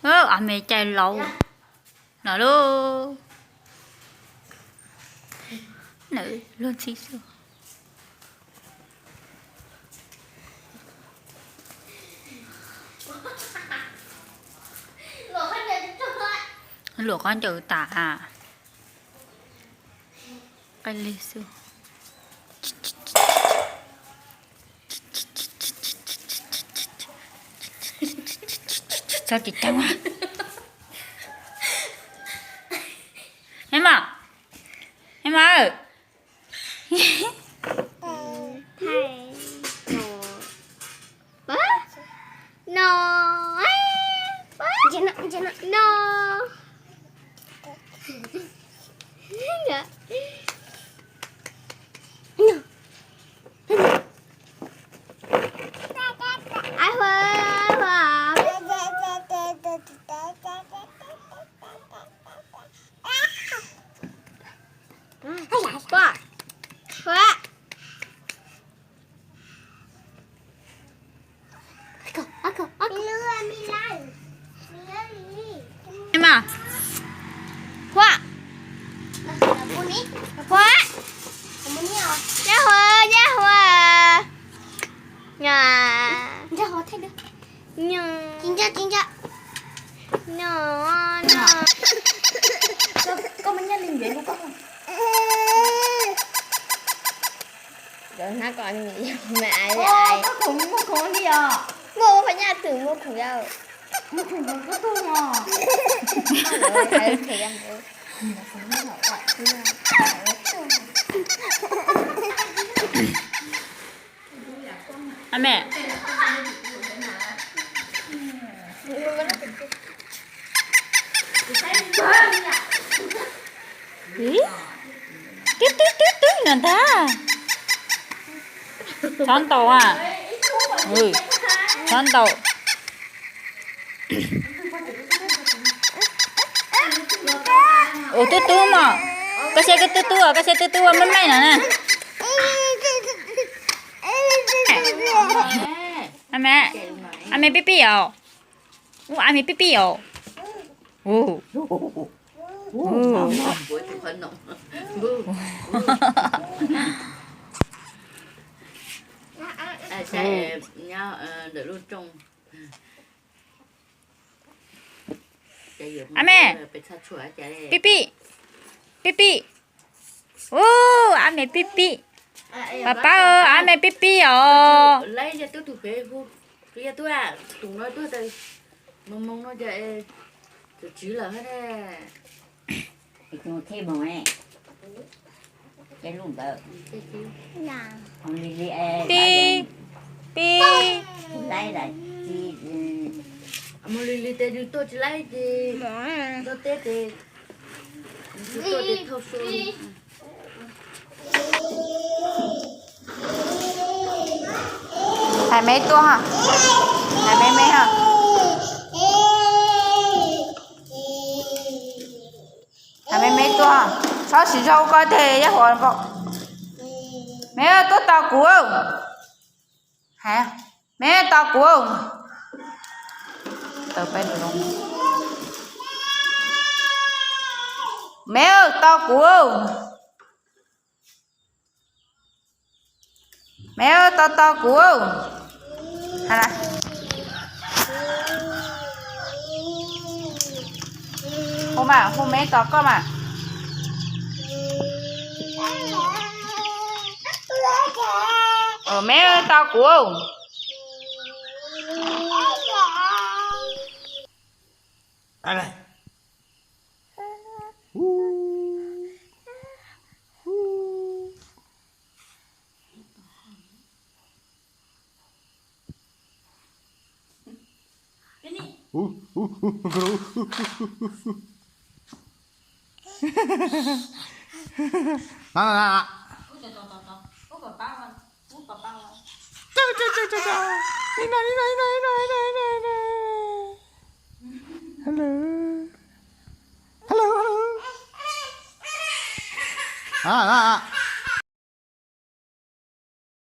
A me cai laus no lauj. Luag ntxhi xwb. Luam qab ncaws tas. Qe li xwb. Txhob tsis ceeb. Ema, ema. No. No. Ema. Huaj. Huaj. Yaj hua, yaj hua. Nyo. Nyo. Nyo, nyo. Koj, koj muaj nyaj li ntiav li koj. Cov hnab ko me ai. Koj khoom muaj khoom li os. Muaj phab nyaj twm muaj khoom yau. Muaj khoom koj tuaj mos. A me. Twb twb twb twb no ntag. Txhob ntaus a. Txhob ntaus. Ua tub tub mos. Koj saib koj tub tub, koj saib tub tub ua meej meej no na. A me, a me pib pib os. Ua a me pib pib os. A me, pib pib, pib pib. Ub, a me pib pib. Pab pab, a me pib pib os. Pib, pib. Hais me tuaj ha. Hais me me ha. Hais me me tuaj. Txhob siv zog ua koj teg yaj huas nkaus. Me tuaj tos kuv. Hais, me tos kuv. Me tos kuv. Me tos tos kuv. Hu mas, hu me tos koj mas. Me tos kuv. Hello. Hello, hello. A, a, a.